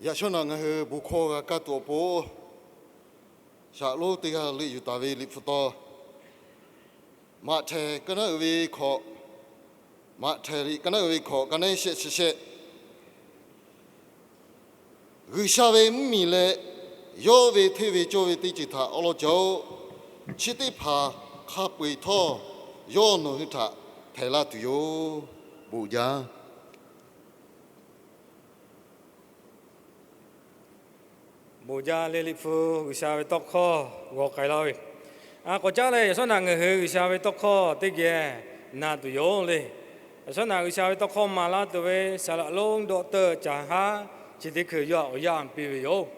Yaꞈ shawˉ naꞈ ngaˬ hui bon hkawˇ g'a kaˇ tuˬ awˬ pon, shaˍ lonˉ teˇ g'aˇ leuˆ yuˬ taˍ ve Liꞈ hpu taw, Maꞈhtehˍ ka naˉ uiˍ ve hkawꞈ, Maꞈhtehˍ liꞈ ka naˉ uiˍ ve hkawꞈ, ka naˉ shehˆ chi shehˆ. G'uiˬsha ve mvuhˇmiˬ leh yawˇ ve hteˇ ve cawˇ ve teˇ ceuˬ htaꞈ awˉ lawˉ caˬ-oˆ. Chi teˇ hpaˍ hk'a peu-eˬ htawˇ, yawˇ nawˬ hui htaꞈ htehˍ laˇ tuˬ yoˬ. Bon jaˇ. Bon jaˇ le. Liꞈ hpu G'uiˬsha ve tawˇ hkawˇ g'aw k'ai laˇ ve, a k'awꞈ caˉ leh yaꞈ shawˉ naꞈ ngaˬ hui G'uiˬsha ve tawˇ hkawˇ teˇ geh na tuˬ yoˬ le. Yaꞈ shawˉ naꞈ G'uiˬsha ve tawˇ hkawˇ maˍ laˇ tuˬ ve saˍ laꞈ lonˉ dawˆ teuˆ caˍ haˉ chi teˇ hkui yawˇ htaꞈ awˬ yanˇ piˇ ve yoˬ.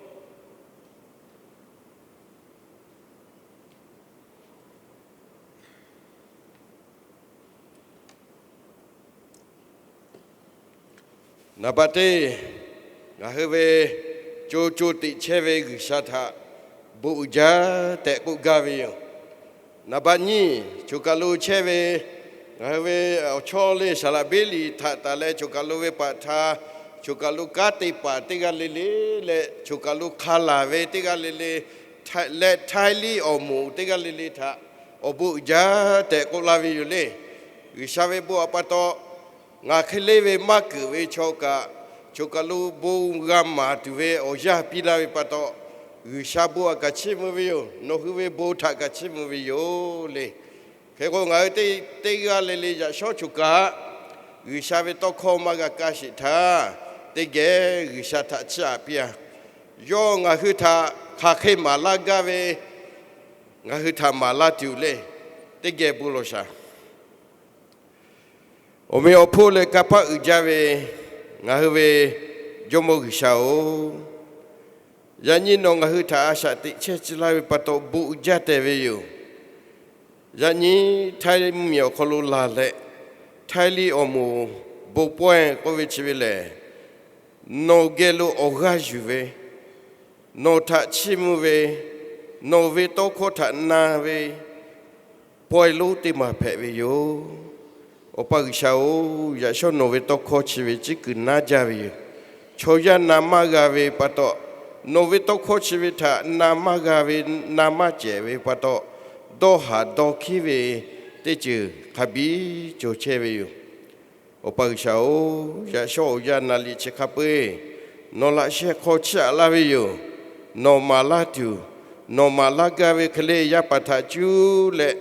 Naˍ baꞈ teˇ, ngaˬ hui ve co co tiꞈ chehˇ ve G'uiˬsha htaꞈ bon uiˍ jaˇ tehꞈ k'oˆ gaˇ ve yoˬ. Naˍ baꞈ nyiˇ, choˬ kaˬ lo chehˇ ve ngaˬ hui ve awˬ chawˇ le, saˍ laꞈ beˉ liꞈ htaꞈ taˍ leh choˬ kaˬ lo ve paˍ htaˇ, choˬ kaˬ lo kanˉ te paˍ teˇ g'aˇ le le leh choˬ kaˬ lo hk'a laˬ ve teˇ g'aˇ le le leh htaiˇ liˇ awˬ moˍ teˇ g'aˇ le le htaꞈ awˬ bon uiˍ jaˇ tehꞈ k'oˆ laˇ ve yoˬ le. G'uiˬsha ve bon htaꞈ pa taw, ngaˬ hk'e le ve maˇ keunˍ ve chaw kaꞈ, choˬ kaˬ lo bon g'a maˍ tuˬ ve awˬ yanˇ piˇ laˇ ve pa taw, G'uiˬsha bon htaꞈ kaꞈ chiˇ mvuh ve yoˬ. Nawˬ hui ve bon htaꞈ kaꞈ chiˇ mvuh ve yoˬ le. Hk'e k'o, ngaˬ hui teˇ g'aˇ le le yaꞈ shawˉ choˬ kaꞈ, G'uiˬsha ve tawˇ hkawˇ maˇ g'a kaˇ sheˍ htaˇ, teˇ geh G'uiˬsha htaꞈ chiˇ aꞈ piˇ-a. Yawˇ ngaˬ hui htaꞈ hk'aˬ hk'e maˍ laˇ gaˇ ve, ngaˬ hui htaꞈ maˍ laˇ tuˬ le. Teˇ geh bon lawˬ shaˍ. Awˬ meꞈ awˬ hponˇ leh kanˇ paˆ uiˍ jaˇ ve ngaˬ hui ve Jawˇmawˇ G'uiˬsha-oˬ, yaꞈ nyi nawˬ ngaˬ hui htaꞈ a shaꞈ teꞈ chehˇ tcuh laˇ ve pa taw bon uiˍ jaˇ tehꞈ ve yoˬ. Yaꞈ nyi htaiˇ mvuhˇmiˬ awˬ hk'aw lo laˬ leh, htaiˇ liˇ awˬ moˍ bon pawehˇ k'oˆ ve chi ve lehˬ, nawˬ geh lo awˬ g'aˇ yuˬ ve, nawˬ htaꞈ chiˇ mvuh ve, nawˬ ve tawˇ hkawˇ htaꞈ na ve pawehˇ lonˉ teˇ maˬ hpehꞈ ve yoˬ. Awˬ pa G'uiˬsha-oˬ, yaꞈ shawˉ nawˬ ve tawˇ hkawˇ chi ve ciˉ kuiˬ naˉ jaˇ ve yoˬ. Chaw yaˇ na maˇ g'a ve pa taw, nawˬ ve tawˇ hkawˇ chi ve htaꞈ na maˇ g'a ve, na maˇ cehˬ ve pa taw, dawˇ haˍ dawˇ hkiˉ ve teˇ ceuˬ hk'a biˇ cawˬ chehˇ ve yoˬ. Awˬ pa G'uiˬsha-oˬ, yaꞈ shawˉ awˬ yanˇ na liꞈ chi hk'a peu-eˬ nawˬ laꞈ sheh hk'aw chiˇ aꞈ laˇ ve yoˬ. Nawˬ maˍ laˇ tuˬ, nawˬ maˍ laˇ gaˇ ve hk'e le yaˇ paˍ htaꞈ cuˇ leh,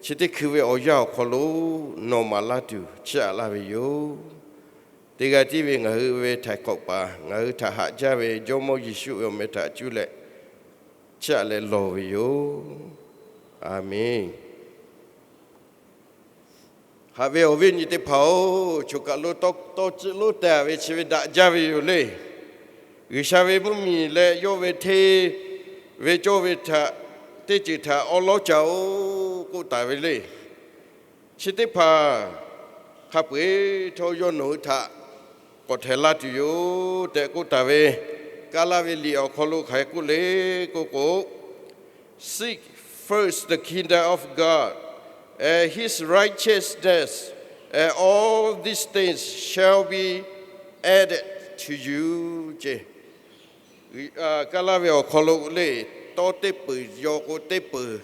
chi teˇ hkui ve awˬ yanˇ awˬ hk'aw lo nawˬ maˍ laˇ tuˬ chiˇ aꞈ laˇ ve yoˬ. Teˇ g'aˇ tiˉ ve ngaˬ hui ve htaiˍ hk'awꞈ paˍ ngaˬ hui htaꞈ haꞈ jaˇ ve Jawˇmawˇ Yeˍsuˆ ve awˬ meh htaꞈ cuˇ leh chiˇ aꞈ leh lawˬ ve yoˬ. A menˬ. Haꞈ ve awˬ viˉ nyi teˇ hpaˍ-oˬ, choˬ kaˬ lo tawˇ tawˇ ciˆ lonˉ teh ve chi ve daꞈ jaˇ ve yoˬ le. G'uiˬsha ve mvuhˇmiˬ leh yawˇ ve hteˇ ve cawˇ ve htaꞈ teˇ ceuˬ htaꞈ awˉ lawˉ ca-oˬ k'oˆ taˍ ve le. Chi teˇ hpaˍ hk'a peu-eˬ htawˇ yawˇ nawˬ hui htaꞈ k'awꞈ htehˍ laˇ tuˬ yoˬ tehꞈ k'oˆ taˍ ve, Kaˇlaˇ ve liꞈ awˬ hk'aw lo hk'aˬ hk'e k'oˆ le k'oˆ k'o, Seek first the kingdom of God and his righteousness, and all these things shall be added to you ce. Kaˇlaˇ ve awˬ hk'aw lo le, tawˇ teˇ peuˬ yaw k'o teˇ peuˬ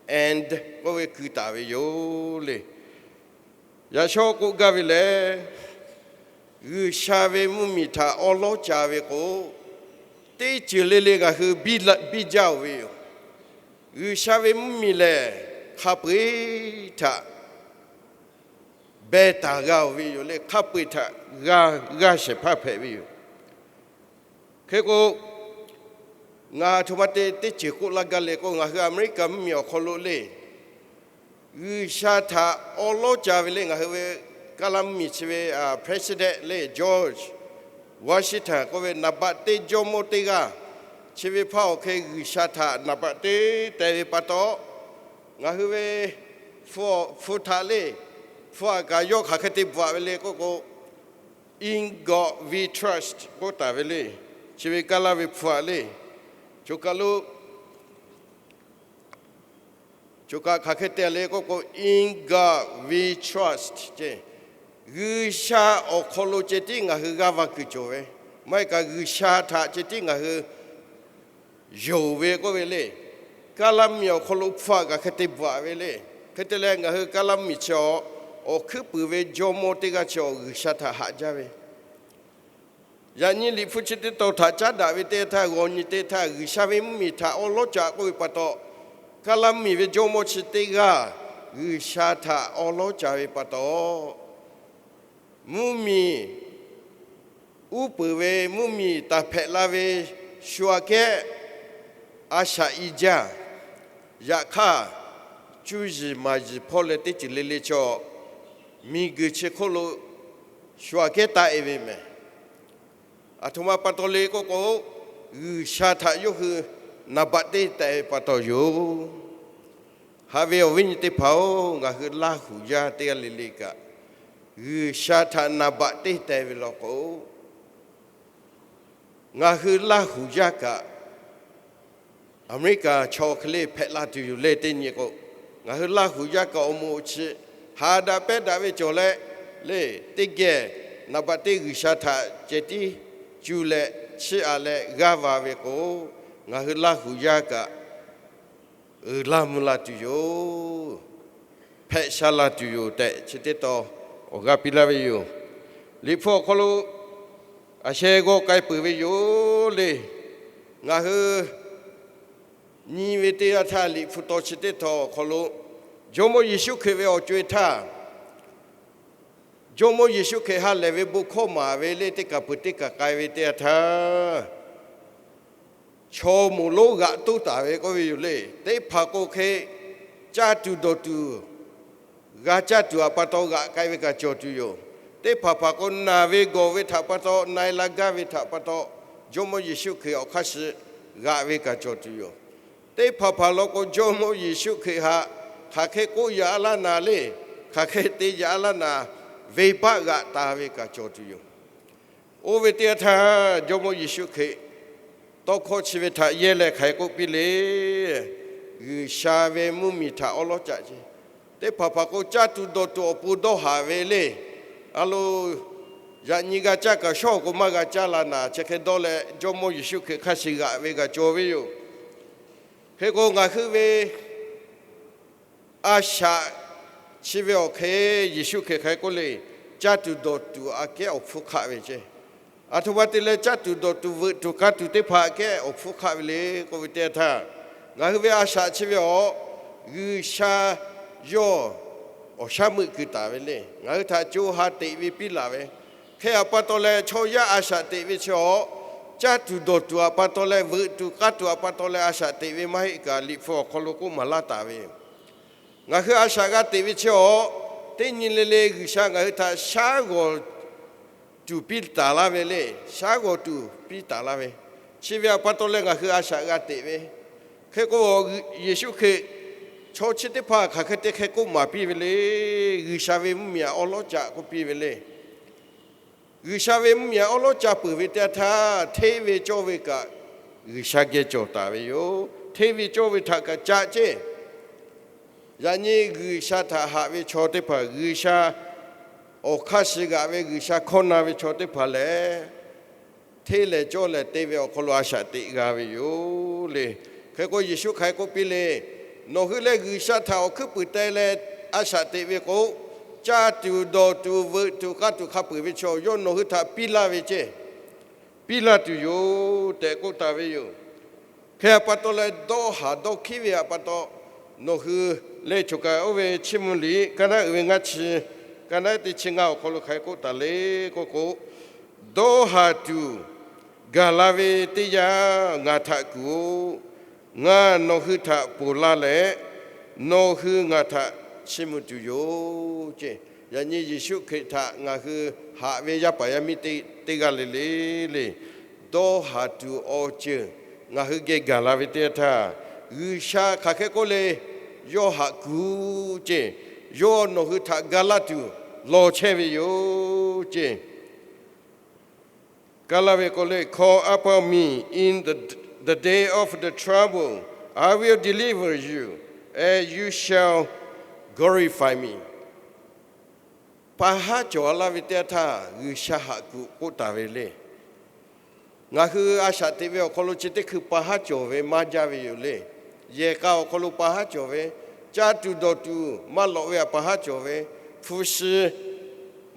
and k'oˆ ve keu taˍ ve yoˬ le. Yaꞈ shawˉ k'oˆ gaˇ ve lehˬ, G'uiˬsha ve mvuhˇmiˬ htaꞈ awˉ lawˉ ca ve k'o, teˇ ceuˬ le le ngaˬ hui biˇ jaˇ-oˬ ve yoˬ. G'uiˬsha ve mvuhˇmiˬ lehˬ, hk'a peu-eˬ htaꞈ beh taˍ g'a-oˬ ve yoˬ le. Hk'a peu-eˬ htaꞈ g'a, g'a shehˍ hpaˇ hpehꞈ ve yoˬ. Hk'e k'o, ngaˬ htoꞈ ma te teˇ ceuˬ k'oˆ laˇ gaˇ le k'o, ngaˬ hui Aˍmeˍriˆkaˍ mvuhˇmiˬ awˬ hk'aw lo le, G'uiˬsha htaꞈ awˉ lawˉ ca ve le, ngaˬ hui ve Kaˇlaˇ mvuhˇmiˬ chi ve president le, George Washington k'oˆ ve naˍ baꞈ teˇ jawˇmawˇ teˇ g'aˇ, chi ve hpaˇ awˬ hk'e G'uiˬsha htaꞈ naˍ baꞈ teˇ teh ve pa taw, ngaˬ hui ve hpu htaꞈ le, hpu aꞈ kaꞈ yawˇ hk'aˬ hk'e te bvuhꞈ ve le k'oˆ k'o, In God we trust k'oˆ taˍ ve le. Chi ve Kaˇlaˇ ve hpu aꞈ le, choˬ kaˬ lo choˬ kaˬ hk'aˬ hk'e te le k'oˆ k'o, In God we trust ce. G'uiˬsha awˬ hk'aw lo ceh tiˉ ngaˬ hui g'aˇ va kuiˬ cawˬ ve, Maˇ heˆ kaꞈ G'uiˬsha htaꞈ ceh tiˉ ngaˬ hui yonˍ ve k'oˆ ve le. Kaˇlaˇ mvuhˇmiˬ awˬ hk'aw lo hpu aꞈ kaꞈ hk'e te bvuhꞈ ve le. Hk'e te leh ngaˬ hui Kaˇlaˇ mvuhˇmiˬ chi awˬ, awˬ hkuiˉ puiˍ ve jawˇmawˇ teˇ g'aˇ chi awˬ G'uiˬsha htaꞈ haꞈ jaˇ ve, yaꞈ nyi Liꞈ hpu chi teˇ tawn htaꞈ caˉ daꞈ ve teˇ htaˇ, g'awˬ nyi teˇ htaˇ G'uiˬsha ve mvuhˇmiˬ htaꞈ awˉ lawˉ caꞈ k'oˆ ve pa taw, Kaˇlaˇ mvuhˇmiˬ ve jawˇmawˇ chi teˇ g'aˇ G'uiˬsha htaꞈ awˉ lawˉ caꞈ ve pa taw, mvuhˇmiˬ uˉ peunˍ ve mvuhˇmiˬ taˍ hpehꞈ la ve shu aꞈ kehˉ a shaꞈ i jaˇ. Yaꞈ hk'aˇ, cuˇ yiˍ maˍ yiˍ hpawˇ leh teˇ ceuˬ le le chaw miˬguiˬ chi hk'oˆ lo shu aꞈ kehˉ taˆ e ve mehˬ. Aˬ htoꞈ ma pa taw le k'oˆ k'o, G'uiˬsha htaꞈ yawˇ hui naˍ baꞈ teˇ teh pa taw yoˬ. Haꞈ ve awˬ viˉ nyi teˇ hpaˍ-oˬ, ngaˬ hui Laˇ huˍ yaˇ teˇ g'aˇ le le kaꞈ, G'uiˬsha htaꞈ naˍ baꞈ teˇ teh ve law k'o, ngaˬ hui Laˇ huˍ yaˇ kaꞈ Aˍmeˍriˆkaˍ chaw hk'e le hpehꞈ la tuˬ yoˬ le. Teˇ nyi k'o, ngaˬ hui Laˇ huˍ yaˇ kaꞈ awˬ moˍ chi haˍ daꞈ pehˉ daꞈ ve cawˬ leh, le teˇ geh naˍ baꞈ teˇ G'uiˬsha htaꞈ ceh tiˉ cu leh chiˇ aꞈ leh g'aˇ va ve k'o, ngaˬ hui Laˇ huˍ yaˇ kaꞈ uiˍ la mvuh la tuˬ yoˬ, hpehꞈ sha la tuˬ yoˬ tehꞈ chi teˇ tawn awˬ g'aˇ piˇ laˇ ve yoˬ. Liꞈ hpu awˬ hk'aw lo aˬ sheh g'aw k'ai peuˬ ve yoˬ le. Ngaˬ hui nyi ve teˇ yanˇ htaˇ, Liꞈ hpu tawn chi teˇ tawn awˬ hk'aw lo Jawˇmawˇ Yeˍsuˆ Hkriꞈ ve awˬ co-e htaˇ, Jawˇmawˇ Yeˍsuˆ Hkriꞈ ha lehˬ ve bon hkawˇ maˍ ve le teˇ kaˬ peuˬ teˇ kaˬ k'ai ve teˇ yanˇ htaˇ, chaw moˍ lonˉ g'aꞈ toˇ taˍ ve k'oˆ ve yoˬ le. Teˇ hpaˍ k'o hk'e caˇ tuˬ dawˬ tuˬ, g'a caˇ tuˬ aꞈ pa taw g'aꞈ k'ai ve kaꞈ cawˬ tuˬ yoˬ. Teˇ hpaˍ hpaˍ k'o naˬ ve gawˬ ve htaꞈ pa taw, na e la gaˇ ve htaꞈ pa taw, Jawˇmawˇ Yeˍsuˆ Hkriꞈ awˬ hk'aˇ suh g'aꞈ ve kaꞈ cawˬ tuˬ yoˬ. Teˇ hpaˍ hpaˍ law k'o, Jawˇmawˇ Yeˍsuˆ Hkriꞈ htaꞈ hk'aˬ hk'e k'oˆ yaꞈ laˇ naˍ le, hk'aˬ hk'e te yaꞈ laˇ naˍ, venˇbaˆ g'aꞈ taˍ ve kaꞈ cawˬ tuˬ yoˬ. Oˇ ve teˇ yanˇ htaˇ, Jawˇmawˇ Yeˍsuˆ Hkriꞈ tawˇ hkawˇ chi ve htaꞈ yehˇ leh hk'aˬ hk'e k'oˆ piˇ le. G'uiˬsha ve mvuhˇmiˬ htaꞈ awˉ lawˉ caꞈ ce. Teˇ hpaˍ hpaˍ k'o, caˇ tuˬ dawˬ tuˬ awˬ pon dawˇ haˍ ve le. A lo, yaꞈ nyi g'a caˇ kaꞈ shawˉ awˬ k'o maˇ g'a caˇ la naˍ, chi hk'e dawˇ leh Jawˇmawˇ Yeˍsuˆ Hkriꞈ hk'a shuˍ g'aꞈ ve kaꞈ cawˬ ve yoˬ. Hk'e k'o, ngaˬ hui ve a shaꞈ chi ve awˬ hk'e Yeˍsuˆ Hkriꞈ hk'aˬ hk'e k'oˆ le, caˇ tuˬ dawˬ tuˬ aꞈ kehˉ awˬ hpfuhˇ hk'aˆ ve ce. Aˬ htoꞈ ma te leh caˇ tuˬ dawˬ tuˬ veuꞈ tuˬ k'aˇ tuˬ teˇ hpaˍ aꞈ kehˉ awˬ hpfuhˇ hk'aˆ ve le k'oˆ ve teˇ yanˇ htaˇ, ngaˬ hui ve a shaꞈ chi ve awˬ, G'uiˬsha yawˇ awˬ shaˉ meuˆ keu taˍ ve le. Ngaˬ hui htaꞈ co ha teꞈ ve piˇ laˬ ve, hk'e aꞈ pa taw leh chaw yaˇ a shaꞈ teꞈ ve chi awˬ, caˇ tuˬ dawˬ tuˬ aꞈ pa taw leh veuꞈ tuˬ k'aˇ tuˬ aꞈ pa taw leh a shaꞈ teꞈ ve maˇ heˆ kaꞈ, Liꞈ hpu awˬ hk'aw lo k'oˆ maˍ laˇ taˍ ve, ngaˬ hui a shaꞈ g'a teꞈ ve chi awˬ, teˇ nyi le le G'uiˬsha ngaˬ hui htaꞈ shaˉ g'awˬ tuˬ piˇ taˍ laˇ ve le. Shaˉ g'awˬ tuˬ piˇ taˍ laˇ ve, chi ve aꞈ pa taw leh ngaˬ hui a shaꞈ g'a teꞈ ve. Hk'e k'o, Yeˍsuˆ Hkriꞈ chaw chi teˇ hpaˍ hk'aˬ hk'e te hk'e k'oˆ maˍ piˇ ve le. G'uiˬsha ve mvuhˇmiˬ aꞈ awˉ lawˉ caꞈ k'oˆ piˇ ve le. G'uiˬsha ve mvuhˇmiˬ aꞈ awˉ lawˉ caꞈ peuˬ ve teˇ yanˇ htaˇ, hteˇ ve cawˇ ve kaꞈ G'uiˬsha geh cawˬ taˍ ve yoˬ. Hteˇ ve cawˇ ve htaꞈ kaꞈ caꞈ ceˇ. Yaꞈ nyi G'uiˬsha htaꞈ haꞈ ve chaw teˇ hpaˍ, G'uiˬsha awˬ hk'aˇ suh g'aꞈ ve, G'uiˬsha hkawˇ na ve chaw teˇ hpaˍ lehˬ, hteˇ lehˬ cawˇ lehˬ te ve awˬ hk'aw lo a shaꞈ teꞈ g'a ve yoˬ le. Hk'e k'o, Yeˍsuˆ hk'aˬ hk'e k'oˆ piˇ le, nawˬ hui lehˬ G'uiˬsha htaꞈ awˬ hkuiˉ puiˍ te leh a shaꞈ teꞈ ve k'o, caˇ tuˬ dawˬ tuˬ veuꞈ tuˬ k'aˇ tuˬ hk'a peuˬ ve chaw yawˇ nawˬ hui htaꞈ piˇ laˇ ve ceˇ. Piˇ laˇ tuˬ yoˬ tehꞈ k'oˆ taˍ ve yoˬ. Hk'e aꞈ pa taw leh dawˇ haˍ dawˇ hkiˉ ve aꞈ pa taw, nawˬ hui lehˬ choˬ kaꞈ oˇ ve chiˇ mvuh liꞈ kaˇ naˉ uiˍ ve ngaˇ chi, kaˇ naˉ teˇ chi ngaˇ awˬ hk'aw lo hk'aˬ hk'e k'oˆ taˍ le k'oˆ k'o, dawˇ haˍ tuˬ gaˬ la ve teˇ yanˇ ngaˬ htaꞈ kuˬ-oˬ. Ngaˬ nawˬ hui htaꞈ ponˬ la leh, nawˬ hui ngaˬ htaꞈ chiˇ mvuh tuˬ yoˬ ceˇ. Yaꞈ nyi Yeˍsuˆ Hkriꞈ htaꞈ ngaˬ hui haꞈ ve yaˇ paˍ yaˇ miˇ teˇ g'aˇ le le le, dawˇ haˍ tuˬ awˬ ceuˬ ngaˬ hui geh gaˬ la ve teˇ yanˇ htaˇ, G'uiˬsha hk'aˬ hk'e k'oˆ le, yawˇ haꞈ kuˬ ceˇ. Yawˇ nawˬ hui htaꞈ ga laˇ tuˬ lawˬ chehˇ ve yoˬ ceˇ. Kaˇ laˇ ve k'oˆ le, Call upon me in the, the day of the trouble, I will deliver you, and you shall glorify me. Pa haˉ cawˬ laˇ ve teˇ yanˇ htaˇ G'uiˬsha haꞈ kuˬ k'oˆ taˍ ve le. Ngaˬ hui a shaꞈ teꞈ ve awˬ hk'aw lo chi teˇ hkui pa haˉ cawˬ ve maˇ jaˇ ve yoˬ le. Yehˬ k'a awˬ hk'aw lo pa haˉ cawˬ ve, caˇ tuˬ dawˬ tuˬ maˇ lawꞈ ve htaꞈ pa haˉ cawˬ ve, hpu shi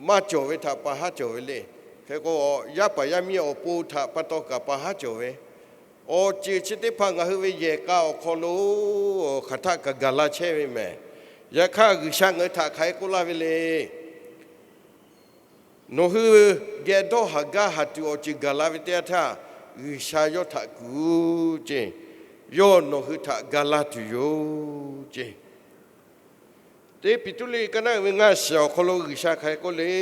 maˇ cawˬ ve htaꞈ pa haˉ cawˬ ve le. Hk'e k'o, yaˇ paˍ yaˇ miˇ awˬ pon htaꞈ pa taw kaꞈ pa haˉ cawˬ ve, awˬ ceuˬ chi teˇ hpaˍ ngaˬ hui ve yehˬ k'a awˬ hk'aw lo hk'aˬ htaˆ kaꞈ gaˬ la chehˇ ve mehˍ. Yaꞈ hk'aˇ, G'uiˬsha ngaˬ hui htaꞈ hk'aˬ hk'e k'oˆ laˇ ve le. Nawˬ hui geh dawˇ haˍ gaˇ haˍ tuˬ awˬ ceuˬ gaˬ la ve teˇ yanˇ htaˇ, G'uiˬsha yawˇ htaꞈ kuˬ ceˇ. Yawˇ nawˬ hui htaꞈ ga laˇ tuˬ yoˬ ceˇ. Teˇ Peˍtruˆ liꞈ ka naˆ uiˍ ve ngaˇ shiˍ awˬ hk'aw lo G'uiˬsha hk'aˬ hk'e k'oˆ le.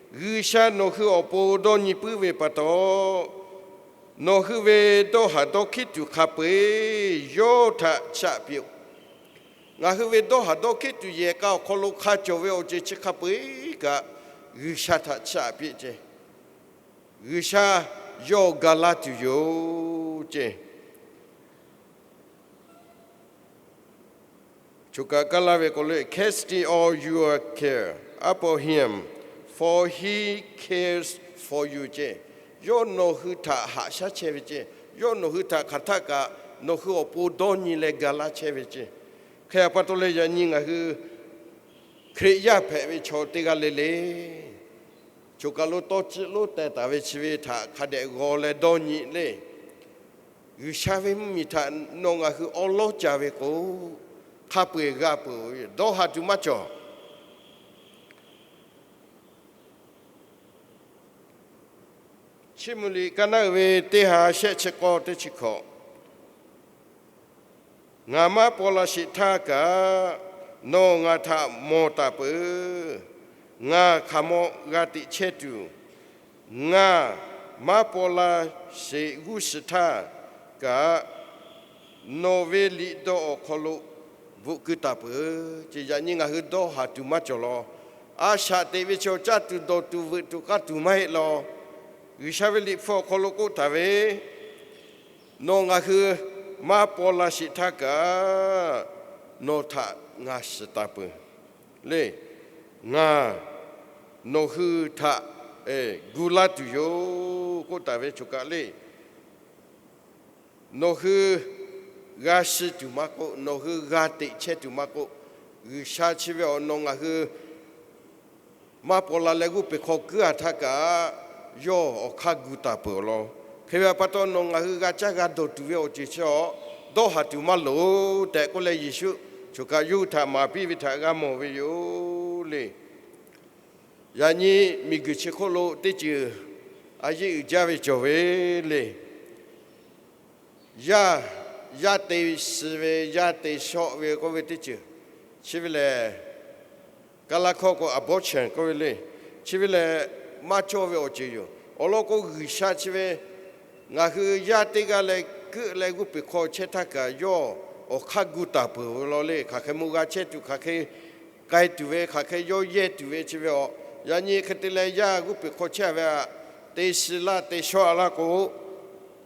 G'uiˬsha nawˬ hui awˬ pon dawˇ nyi puiˉ ve pa taw, nawˬ hui ve dawˇ haˍ dawˇ hkiˉ tuˬ hk'a peu-eˬ yawˇ htaꞈ chiˇ aꞈ piˇ-oˆ. Ngaˬ hui ve dawˇ haˍ dawˇ hkiˉ tuˬ yehˬ k'a awˬ hk'aw lo hk'a cawˬ ve awˬ ceuˬ chi hk'a peu-eˬ kaꞈ, G'uiˬsha htaꞈ chiˇ aꞈ piˇ ceˇ. G'uiˬsha yawˇ ga laˇ tuˬ yoˬ ceˇ. Choˬ kaꞈ kaˇ laˇ ve k'o le, casting all your care upon him, for he cares for you ceˇ. Yawˇ nawˬ hui htaꞈ haꞈ shaˉ chehˇ ve ceˇ. Yawˇ nawˬ hui htaꞈ hk'aˬ htaˆ kaꞈ nawˬ hui awˬ pon dawˇ nyi leh ga laˇ chehˇ ve ceˇ. Hk'e a pa taw leh, yaꞈ nyi ngaˬ hui Hkriꞈ yaˇ hpehꞈ ve chaw teˇ g'aˇ le le, choˬ kaˬ lo tawˇ ciˆ lonˉ teh taˍ ve chi ve htaꞈ hk'a dehꞈ g'aw leh dawˇ nyi le. G'uiˬsha ve mvuhˇmiˬ htaꞈ nawˬ ngaˬ hui awˉ lawˉ ca ve k'o, hk'a peu-eˬ g'a peuˬ-oˬ ve, dawˇ haˍ tuˬ maˇ cawˬ. Chiˇ mvuh liꞈ ka naˆ uiˍ ve teˇ ha shehˆ chi k'awˇ teˇ chi hkawꞈ. Ngaˬ maˇ paw la sheˍ htaˇ kaꞈ, nawˬ ngaˬ htaꞈ mawˬ taˍ peuˬ. Ngaˬ hk'aˬ maw g'a teꞈ chehˇ tuˬ, ngaˬ maˇ paw la sheˍ g'uˇ suhˍ htaˇ kaꞈ, nawˬ ve liꞈ dawˇ awˬ hk'aw lo bvuhꞈ keu taˍ peuˬ ceˇ. Yaꞈ nyi ngaˬ hui dawˇ haˍ tuˬ maˇ cawˬ law. A shaꞈ teꞈ ve chaw caˇ tuˬ dawˬ tuˬ veuꞈ tuˬ k'aˇ tuˬ maˇ heˆ law. G'uiˬsha ve liꞈ hpu awˬ hk'aw lo k'oˆ taˍ ve, nawˬ ngaˬ hui maˇ paw la sheˍ htaˇ kaꞈ, nawˬ htaꞈ ngaˬ shiˍ taˍ peuˬ le. Ngaˬ nawˬ hui htaꞈ gu laˇ tuˬ yoˬ k'oˆ taˍ ve choˬ kaˬ le. Nawˬ hui g'a shiˍ tuˬ maˇ k'oˆ, nawˬ hui g'a teꞈ chehˇ tuˬ maˇ k'oˆ, G'uiˬsha chi ve awˬ nawˬ ngaˬ hui maˇ paw la leh g'uˇ peˬ hk'aw kuiˉ a htaˇ kaꞈ, yawˇ awˬ hk'aˇ gu taˍ peuˬ awˬ lawn. Hk'e ve pa taw, nawˬ ngaˬ hui g'a caˇ g'a dawˬ tuˬ ve awˬ ceuˬ chi awˬ dawˇ haˍ tuˬ maˇ loˍ tehꞈ k'oˆ leh, Yeˍsuˆ choˬ kaˬ yawˇ hui htaꞈ maˍ piˇ ve htaꞈ g'a mawˬ ve yoˬ le. Yaꞈ nyi miˬguiˬ chi hk'oˆ lo teˇ ceuˬ a yeˇ uiˍ jaˇ ve cawˬ ve le. Yaˇ, yaˇ te suh ve, yaˇ te shawˆ ve k'oˆ ve teˇ ceuˬ, chi ve lehˬ, Kaˇlaˇ hkawˇ k'o abortion k'oˆ ve le. Chi ve lehˬ, maˇ cawˇ ve awˬ ceuˬ yoˬ. Awˬ lawn k'o, G'uiˬsha chi ve ngaˬ hui yaˇ teˇ g'aˇ leh keuˆ leh g'uˇ peˬ hk'aw chehˇ htaˇ kaꞈ, yawˇ awˬ hk'aˇ gu taˍ peuˬ ve law le. Hk'aˬ hk'e mawˬ g'a chehˇ tuˬ, hk'aˬ hk'e k'ai tuˬ ve, hk'aˬ hk'e yawˇ yehˇ tuˬ ve chi ve a, yaꞈ nyi hk'e te leh yaˇ g'uˇ peˬ hk'aw chehˇ ve a, te suh laˇ te shawˆ a laˇ k'o,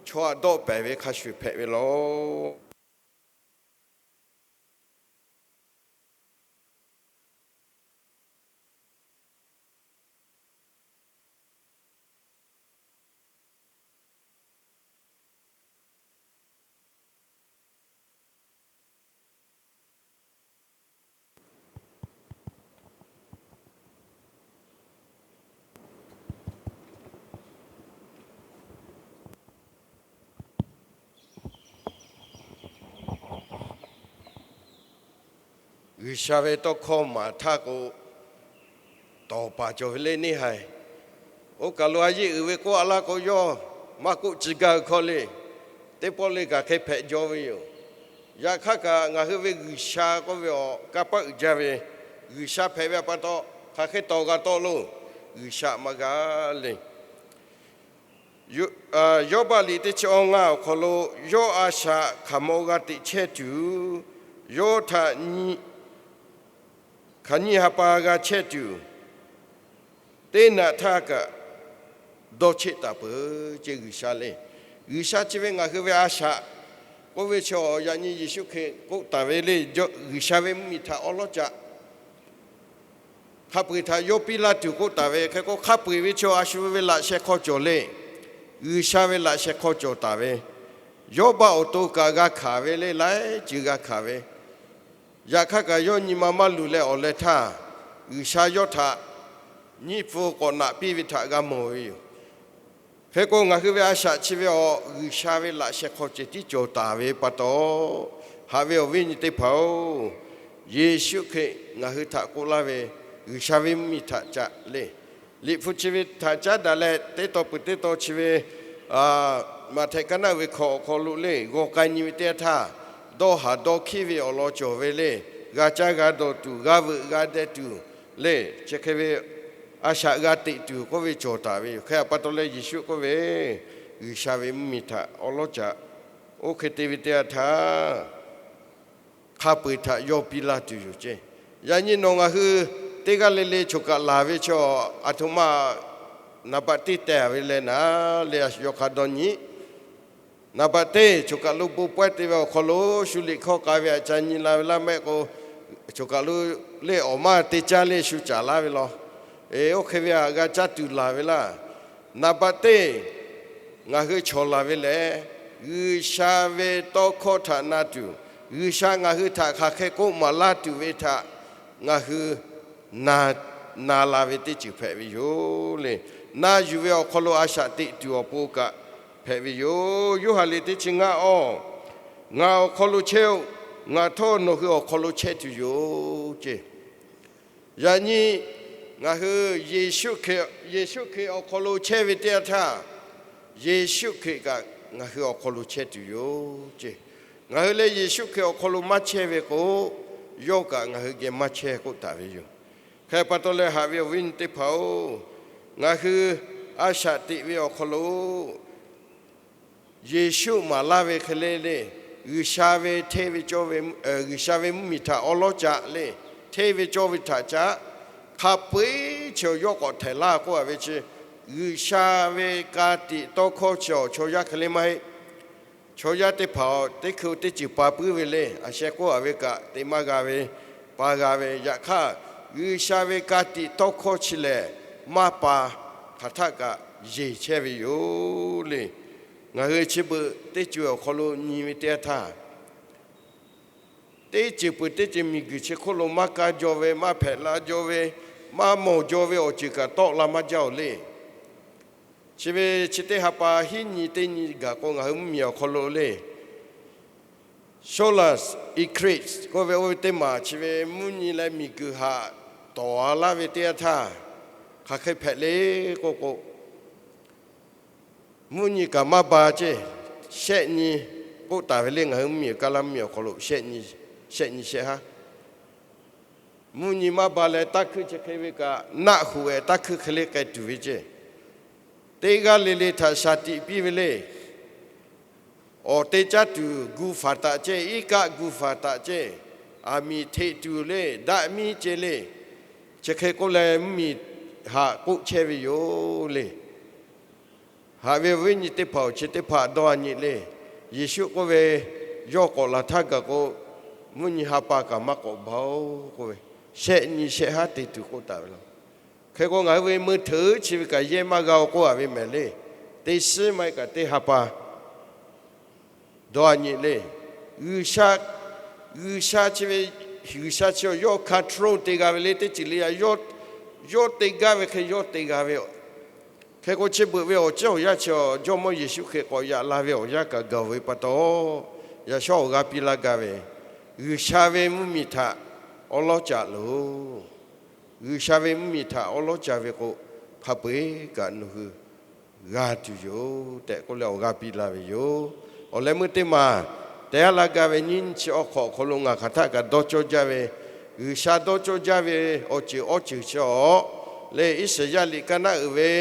chaw aꞈ dawˆ pehˍ ve hk'a shuˍ hpehꞈ ve law. G'uiˬsha ve tawˇ hkawˇ maˍ htaˇ k'o, tawˍ paˍ cawˬ ve le neˇ haiˬ. Oˇ kaˬ lo a yeˇ uiˍ ve k'oˆ a laˇ k'o, yawˇ maˇ k'oˆ tcuh gaˇ ve hkawˇ le. Teˇ pawˆ le kaꞈ hk'e hpehꞈ jaw ve yoˬ. Yaꞈ hk'aˇ kaꞈ, ngaˬ hui ve G'uiˬsha k'oˆ ve awˬ kanˇ paˆ uiˍ jaˇ ve, G'uiˬsha hpehꞈ ve pa taw, hk'aˬ hk'e tawˍ g'a tawˆ lo, G'uiˬsha maˇ g'a le. Yawˇbaˆ liꞈ teˇ chi awˇ ngaˇ awˬ hk'aw lo, yawˇ a shaꞈ hk'aˬ maw g'a teꞈ chehˇ tuˬ, yawˇ htaꞈ hk'aˬ nyi ha pa g'a chehˇ tuˬ, teˇ naꞈ htaˇ kaꞈ dawˇ cheˆ taˍ peuˬ ceˇ G'uiˬsha le. G'uiˬsha chi ve ngaˬ hui ve a shaꞈ k'oˆ ve chaw, yaꞈ nyi Yeˍsuˆ Hkriꞈ k'oˆ taˍ ve le, G'uiˬsha ve mvuhˇmiˬ htaꞈ awˉ lawˉ ca hk'a peu-eˬ htaꞈ yawˇ piˇ laˇ tuˬ k'oˆ taˍ ve. Hk'e k'o, hk'a peu-eˬ ve chaw a shu ve laꞈ sheh hk'aw cawˬ le. G'uiˬsha ve laꞈ sheh hk'aw cawˬ taˍ ve, Yawˇbaˆ awˬ to kaꞈ g'a hkanˍ ve le, laiˉ ceuˬ g'a hkanˍ ve, yaꞈ hk'aˇ kaꞈ yawˇ nyi ma maˇ luˬ leh awˬ leh htaˇ, G'uiˬsha yawˇ htaꞈ nyiˇ pfuhˍ k'awꞈ naꞈ piˇ ve htaꞈ g'a mawˬ ve yoˬ. Hk'e k'o, ngaˬ hui ve a shaꞈ chi ve awˬ G'uiˬsha ve laꞈ sheh hk'aw ceh tiˉ cawˬ taˍ ve pa taw, haꞈ ve awˬ viˉ nyi teˇ hpaˍ-oˬ, Yeˍsuˆ Hkriꞈ ngaˬ hui htaꞈ k'oˆ laˇ ve, G'uiˬsha ve mvuhˇmiˬ htaꞈ caꞈ le. Liꞈ hpu chi ve htaꞈ caˉ daꞈ leh, teˇ tawn peuˬ teˇ tawn chi ve Maꞈhtehˍ kaˇ naˆ ve hkawꞈ awˬ hk'aw lo le, g'aw k'ai nyi ve teˇ yanˇ htaˇ, dawˇ haˍ dawˇ hkiˉ ve awˬ lawn cawˬ ve le. G'a caˇ g'a dawˬ tuˬ, g'a veuꞈ g'a deh tuˬ le, chi hk'e ve a shaꞈ g'a teꞈ tuˬ k'oˆ ve cawˬ taˍ ve yoˬ. Hk'e a pa taw leh Yeˍsuˆ k'oˆ ve, G'uiˬsha ve mvuhˇmiˬ htaꞈ awˉ lawˉ caꞈ. Oˇ hk'e te ve teˇ yanˇ htaˇ, hk'a peu-eˬ htaꞈ yawˇ piˇ laˇ tuˬ yoˬ ceˇ. Yaꞈ nyi nawˬ ngaˬ hui teˇ g'aˇ le le choˬ kaꞈ laˬ ve chaw, aˬ htoꞈ ma naˍ baꞈ teˇ teh-a ve leh naˍ le, a shu yawˇ hk'a dawˇ nyi. Naˍ baꞈ teˇ, choˬ kaꞈ lo bon pawehˇ te ve awˬ hk'aw lo shu liꞈ hkawˇ k'ai ve aꞈ ca nyi la ve laˇ mehˆ k'o, choˬ kaꞈ lo le awˬ maˇ te caˇ le shu caˍ laˇ ve law. Eˬ, oˇ hk'e ve aꞈ g'a caˇ tuˬ laˬ ve laˇ. Naˍ baꞈ teˇ, ngaˬ hui chaw laˬ ve lehˬ, G'uiˬsha ve tawˇ hkawˇ htaꞈ na tuˬ, G'uiˬsha ngaˬ hui htaꞈ hk'aˬ hk'e k'oˆ maˍ laˇ tuˬ ve htaꞈ ngaˬ hui na la ve teˇ ceuˬ hpehꞈ ve yoˬ le. Na yuˬ ve awˬ hk'aw lo a shaꞈ teꞈ tuˬ awˬ pon kaꞈ hpehꞈ ve yoˬ. Yoˇhanˬ liꞈ teˇ chi ngaˇ awˬ, Ngaˬ awˬ hk'aw lo chehˇ-oˆ. Ngaˬ htawˇ nawˬ hui awˬ hk'aw lo chehˇ tuˬ yoˬ ceˇ. Yaꞈ nyi ngaˬ hui Yeˍsuˆ Hkriꞈ, Yeˍsuˆ Hkriꞈ awˬ hk'aw lo chehˇ ve teˇ yanˇ htaˇ, Yeˍsuˆ Hkriꞈ kaꞈ ngaˬ hui awˬ hk'aw lo chehˇ tuˬ yoˬ ceˇ. Ngaˬ hui leh Yeˍsuˆ Hkriꞈ awˬ hk'aw lo maˇ chehˇ ve k'o, yawˇ kaꞈ ngaˬ hui geh maˇ chehˇ k'oˆ taˍ ve yoˬ. Hk'e pa taw leh haꞈ ve awˬ viˉ nyi teˇ hpaˍ-oˬ, ngaˬ hui a shaꞈ teꞈ ve awˬ hk'aw lo Yeˍsuˆ maˍ laˇ ve hk'e le le, G'uiˬsha ve hteˇ ve cawˇ ve, G'uiˬsha ve mvuhˇmiˬ htaꞈ awˉ lawˉ caꞈ le, hteˇ ve cawˇ ve htaꞈ caꞈ, hk'a peu-eˬ chi awˬ yawˇ k'awꞈ htehˍ laˇ k'oˆ a ve chi, G'uiˬsha ve ka tiꞈ tawˇ hkawˇ chi awˬ chaw yaˇ hk'e le maˇ heˆ. Chaw yaˇ teˇ hpaˍ teˇ hkui teˇ ceuˬ pa puiˉ ve le, a sheh k'oˆ a ve kaꞈ te maˇ g'a ve, pa g'a ve. Yaꞈ hk'aˇ, G'uiˬsha ve ka tiꞈ tawˇ hkawˇ chi lehˬ, maˇ pa hk'aˬ htaˆ kaꞈ yeˬ chehˇ ve yoˬ le. Ngaˬ hui chi beuꞈ teˇ ceuˬ awˬ hk'aw lo nyi ve teˇ yanˇ htaˇ, teˇ ceuˬ peuˬ teˇ ceuˬ miˬguiˬ chi hk'oˆ lo maˇ kaˇ jaw ve, maˇ hpehꞈ la jaw ve, maˇ mawˬ jaw ve awˬ ceuˬ kaꞈ tawˆ la maˇ jaˇ-oˬ le. Chi ve chi teˇ ha pa hiˉ nyi teˇ nyi gaˬ k'o, ngaˬ hui mvuhˇmiˬ awˬ hk'aw lo le, solas eclipse k'oˆ ve oˇ ve teˇ maˬ chi ve mvuhˇ nyi leh miˬguiˬ haꞈ tawˍ-a laˇ ve teˇ yanˇ htaˇ, hk'aˬ hk'e hpehꞈ le k'oˆ k'o, mvuhˇ nyi kaꞈ maˇ ba ceˇ, shehˆ nyi k'oˆ taˍ ve le. Ngaˬ hui mvuhˇmiˬ Kaˇlaˇ mvuhˇmiˬ awˬ hk'aw lo shehˆ nyi, shehˆ nyi shehˆ haˉ mvuhˇ nyi maˇ ba leh, taˇ hkuiˇ chi hk'e ve kaꞈ naˆ hoꞈ-eh, taˇ hkuiˇ hk'e le k'ai tuˬ ve ceˇ. Teˇ g'aˇ le le htaꞈ shaˍ tiꞈ piˇ ve le. Awˬ te caˇ tuˬ gu faˍ taꞈ ceˇ, iˉ kaˆ gu faˍ taꞈ ceˇ, aˬ miˍ hteꞈ tuˬ le, daꞈ miˇ ceˇ le. Chi hk'e k'oˆ leh mvuhˇmiˬ haꞈ k'oˆ chehˇ ve yoˬ le. Haꞈ ve awˬ viˉ nyi teˇ hpaˍ-oˬ, chi teˇ hpaˍ dawˇ-a nyi le. Yeˍsuˆ k'oˆ ve, yawˇ k'awꞈ laˬ htaˇ gaˬ k'o, mvuhˇ nyi ha pa kaꞈ maˇ k'awꞈ ba-oˬ k'oˆ ve, shehˆ nyi shehˆ haˉ te tuˬ k'oˆ taˍ ve laˇ. Hk'e k'o, ngaˬ hui ve meuˇ hteuꞈ chi ve kaꞈ yehˇ maˇ g'a-oˬ k'oˆ a ve mehˍ le. Teˇ shiˉ maˇ heˆ kaꞈ teˇ ha pa dawˇ-a nyi le. G'uiˬsha, G'uiˬsha chi ve, G'uiˬsha chi awˬ yawˇ control te g'a ve le, teˇ ceuˬ le a, yawˇ te gaˇ ve hk'e yawˇ te g'a ve. Hk'e k'o, chi beuꞈ ve awˬ ciˉ awˬ yanˇ chi awˬ Jawˇmawˇ Yeˍsuˆ Hkriꞈ k'awꞈ yaꞈ la ve awˬ yanˇ kaꞈ gaˬ ve pa taw, yaꞈ shawˉ awˬ g'a piˇ laˇ gaˇ ve, G'uiˬsha ve mvuhˇmiˬ htaꞈ awˉ lawˉ caꞈ loˬ. G'uiˬsha ve mvuhˇmiˬ htaꞈ awˉ lawˉ caꞈ ve k'o, hk'a peu-eˬ kaꞈ nawˬ hui g'a tuˬ yoˬ tehꞈ k'oˆ leh awˬ g'a piˇ la ve yoˬ. Awˬ leh meuˇ teˇ maˬ te-a laˇ gaˇ ve nyiˇ nyi chi awˬ hk'awꞈ awˬ hk'aw lo ngaˬ hk'aˬ htaˆ kaꞈ dawˇ cawˇ jaˇ ve, G'uiˬsha dawˇ cawˇ jaˇ ve awˬ ceuˬ awˬ ceuˬ chi awˬ lehˬ, Iˉsaˍyaˆ liꞈ kaˇ naˆ uiˍ ve,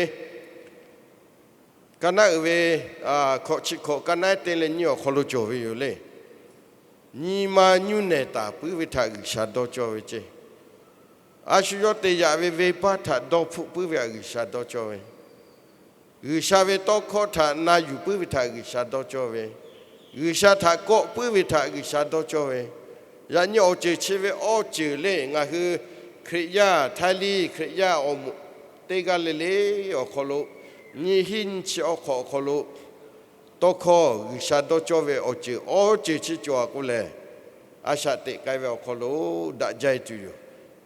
kaˇ naˆ uiˍ ve hkawꞈ chi hkawꞈ kaˇ naˆ te leh nyiˇ awˬ hk'aw lo cawˬ ve yoˬ le. Nyi ma nyuˇ nehˬ taˍ puiˉ ve htaꞈ G'uiˬsha dawˇ cawˇ ve ceˇ. A shu yawˇ te yaꞈ ve venˇbaˆ htaꞈ dawˇ hpfuhˆ puiˉ ve htaꞈ G'uiˬsha dawˇ cawˇ ve, G'uiˬsha ve tawˇ hkawˇ htaꞈ na yuˬ puiˉ ve htaꞈ G'uiˬsha dawˇ cawˇ ve, G'uiˬsha htaꞈ kawˆ puiˉ ve htaꞈ G'uiˬsha dawˇ cawˇ ve, yaꞈ nyi awˬ ceuˬ chi ve awˬ ceuˬ le. Ngaˬ hui Hkriꞈ yaˇ htaiˇ liˇ Hkriꞈ yaˇ awˬ moˍ teˇ g'aˇ le le awˬ hk'aw lo Nyiˇ hinˉ nyiˇ chi awˬ hk'awꞈ awˬ hk'aw lo tawˇ hkawˇ G'uiˬsha dawˇ cawˇ ve awˬ ceuˬ awˬ ceuˬ chi cawˬ a k'oˆ lehˬ, a shaꞈ teꞈ k'ai ve awˬ hk'aw lo daꞈ jaˇ tuˬ yoˬ.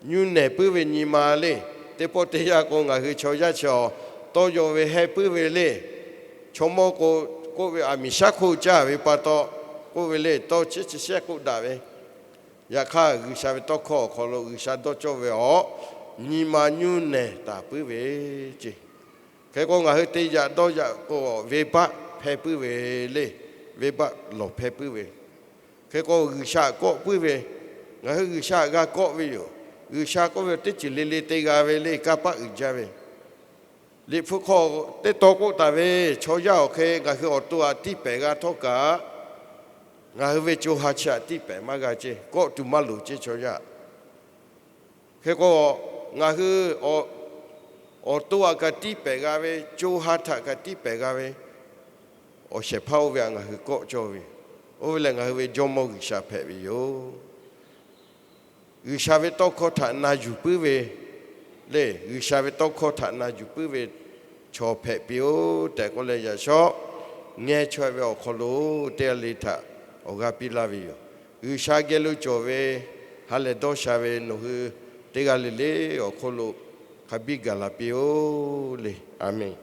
Nyu nehˬ puiˉ ve nyi ma le. Teˇ pawˆ teˇ yanˇ k'o, ngaˬ hui chaw yaˇ chi awˬ tawˇ yaw ve heh puiˉ ve le. Chaw mawˇ k'o, k'oˆ ve aˬ miˍ shaˉ hk'oˆ caˇ ve pa taw, k'oˆ ve le, tawˇ chi chi shehˆ k'oˆ daꞈ ve. Yaꞈ hk'aˇ, G'uiˬsha ve tawˇ hkawˇ awˬ hk'aw lo G'uiˬsha dawˇ cawˇ ve awˬ nyi ma nyu nehˬ taˍ puiˉ ve ceˇ. Hk'e k'o, ngaˬ hui te yaꞈ dawˇ yaꞈ k'o, venˇbaˆ hpehˇ puiˉ ve le. Venˇbaˆ lawˬ hpehˇ puiˉ ve. Hk'e k'o, G'uiˬsha kawˆ puiˉ ve. Ngaˬ hui G'uiˬsha g'a kawˆ ve yoˬ. G'uiˬsha kawˆ ve teˇ ceuˬ le le te g'a ve le, kanˇ paˆ uiˍ jaˇ ve. Liꞈ hpu hk'aw teˇ taw k'oˆ taˍ ve, chaw yaˇ awˬ hk'e ngaˬ hui awˬ to aꞈ tiˇ pehˍ g'a htawˇ kaꞈ, ngaˬ hui ve co ha chi aꞈ tiˇ pehˍ maˇ g'a ceˇ, kawˆ tuˬ maˇ loˍ ceˇ chaw yaˇ. Hk'e k'o, ngaˬ hui awˬ to aꞈ kaꞈ tiˇ pehˍ g'a ve, co ha htaꞈ kaꞈ tiˇ pehˍ g'a ve, awˬ shehˍ hpaˇ oˇ ve aꞈ ngaˬ hui kawˆ cawˇ ve. Oˇ ve lehˬ, ngaˬ hui ve Jawˇmawˇ G'uiˬsha hpehꞈ ve yoˬ. G'uiˬsha ve tawˇ hkawˇ htaꞈ na yuˬ puiˉ ve le. G'uiˬsha ve tawˇ hkawˇ htaꞈ na yuˬ puiˉ ve chaw hpehꞈ piˇ-oˆ tehꞈ k'oˆ leh, yaꞈ shawˉ ngeh chaweh ve awˬ hk'aw lo teˇ g'aˇ le htaꞈ awˬ g'aˇ piˇ laˇ ve yoˬ. G'uiˬsha geh lo cawˬ ve ha lehˬ dawˇ sha ve nawˬ hui teˇ g'aˇ le le awˬ hk'oˆ lo hk'a biˇ gaˬ la piˇ-oˆ le. A menˬ.